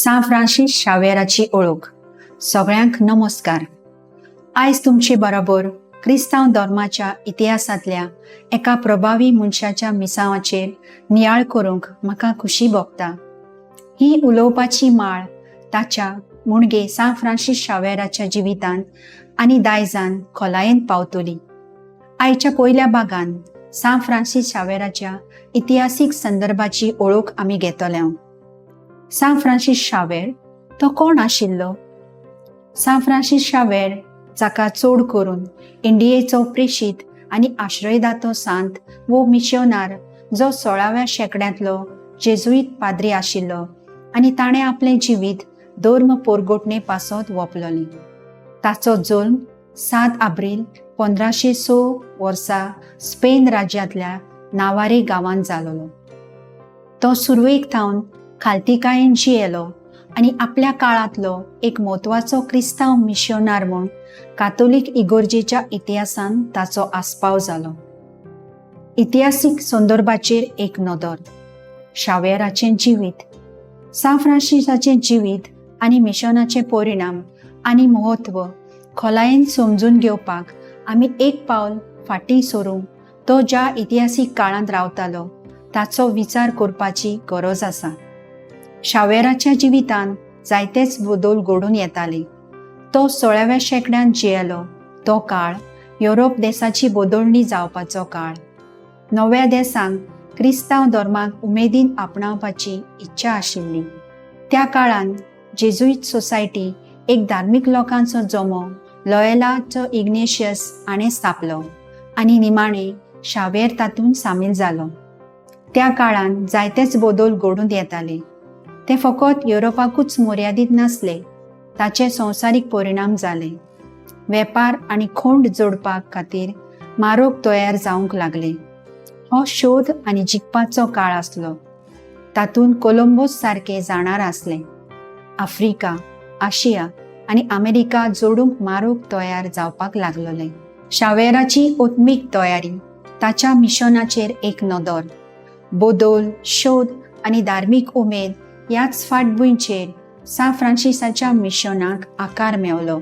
सां फ्रांसीस शावेराची ओळख. सगळ्यांक नमस्कार. आयज तुमचे बरोबर क्रिस्तांव धर्माच्या इतिहासांतल्या एका प्रभावी मनशाच्या मिसांवाचेर नियाळ करूंक म्हाका खुशी भोगता. ही उलोवपाची माळ ताच्या मुणगे सां फ्रांसीस शावेराच्या जिवितांत आनी दायजान खोलायेन पावतली. आयच्या पयल्या भागान सां फ्रांसीस शावेराच्या इतिहासीक संदर्भाची ओळख आमी घेतले. सां फ्रांसीस शावेर तो कोण आशिल्लो? सां फ्रांसीस शावेर, जाका चड करून इंडियेचो प्रेशीत आनी आश्रयदातो सांत वो मिशोनार, जो 16व्या शेंकड्यांतलो जेजुईत पाद्री आशिल्लो आनी ताणें आपलें जिवीत धर्म पोरगोटणे पासत वोपलोलें. ताचो जल्म 7 एप्रील 1506 वर्सा स्पेन राज्यांतल्या नावारे गांवांत जालोलो. तो सुरवेक थावन खालतीकायेन जियेलो आनी आपल्या काळांतलो एक म्हत्वाचो क्रिस्तांव मिशोनार म्हूण कातोलीक इगोर्जेच्या इतिहासांत ताचो आस्पाव जालो. इतिहासीक संदर्भाचेर एक नदर. शावेराचें जिवीत. सां फ्रांसिसाचें जिवीत आनी मिशनाचे परिणाम आनी म्हत्व खोलायेन समजून घेवपाक आमी एक पावल फाटीं सरूंक तो ज्या इतिहासीक काळांत रावतालो ताचो विचार करपाची गरज आसा. शावेराच्या जिवितांत जायतेच बदल घडून येताले. तो 16व्या शेंकड्यांत जियेलो. तो काळ युरोप देसाची बदलणी जावपाचो काळ. नव्या देसांक क्रिस्तांव धर्माक उमेदीन आपणावपाची इच्छा आशिल्ली. त्या काळांत जेजुईत सोसायटी, एक धार्मीक लोकांचो जमो, लॉयलाचो इग्नेशियस हाणें स्थापलो आनी निमाणें शावेर तातूंत सामील जालो. त्या काळांत जायतेच बदल घडून येताले. ते फकत युरोपाकूच मर्यादीत नासले, ताचे संवसारीक परिणाम जाले. वेपार आनी खोंड जोडपाक खातीर मारोग तयार जावंक लागले. हो शोध आनी जिखपाचो काळ आसलो. तातूंत कोलंबोस सारके जाणार आसले. आफ्रिका, आशिया आनी अमेरिका जोडूंक मारोग तयार जावपाक लागलोले. शावेराची आत्मीक तयारी. ताच्या मिशनाचेर एक नदर. बदल, शोध आनी धार्मीक उमेद ह्याच फाटभुंयचेर सां फ्रांसिसाच्या मिशनाक आकार मेवलो.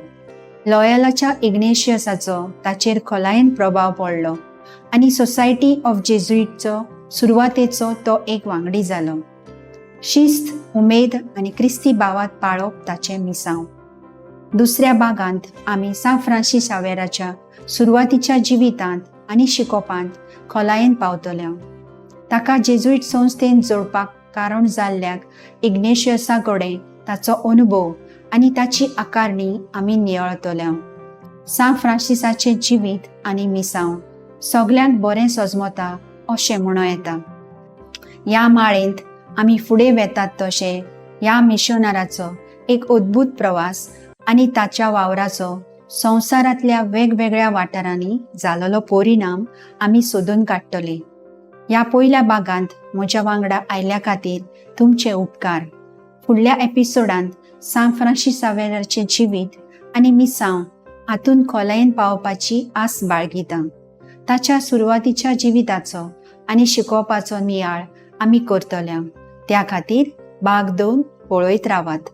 लॉयलाच्या इग्नेशियसाचो ताचेर खोलायेन प्रभाव पडलो आनी सोसायटी ऑफ जेजुईटचो सुरवातेचो तो एक वांगडी जालो. शिस्त, उमेद आनी क्रिस्ती भावात पाळप ताचें मिसांव. दुसऱ्या भागांत आमी सां फ्रांसीस शावेराच्या सुरवातीच्या जिवितांत आनी शिकोवपांत खोलायेन पावतले. ताका जेजुईट संस्थेन जोडपाक कारण जाल्ल्याक इग्नेशियसा कडेन ताचो अनुभव आनी ताची आकारणी आमी नियाळतले. सां फ्रांसिसाचें जिवीत आनी मिसांव सगल्यांक बरें सजमता अशें म्हणूं येता. ह्या माळेंत आमी फुडें वेतात तशें ह्या मिशनाराचो एक अद्भूत प्रवास आनी ताच्या वावराचो संवसारांतल्या वेगवेगळ्या वाठारांनी जालोलो परिणाम आमी सोदून काडटले. ह्या पयल्या भागांत म्हज्या वांगडा आयल्या खातीर तुमचे उपकार. फुडल्या एपिसोडांत सां फ्रांसीस सावेराचें जिवीत आनी मिसांव हातूंत खोलायेन पावपाची आस बाळगिता. ताच्या सुरवातीच्या जिविताचो आनी शिकोवपाचो नियाळ आमी करतले. त्या खातीर भाग 2 पळयत रावात.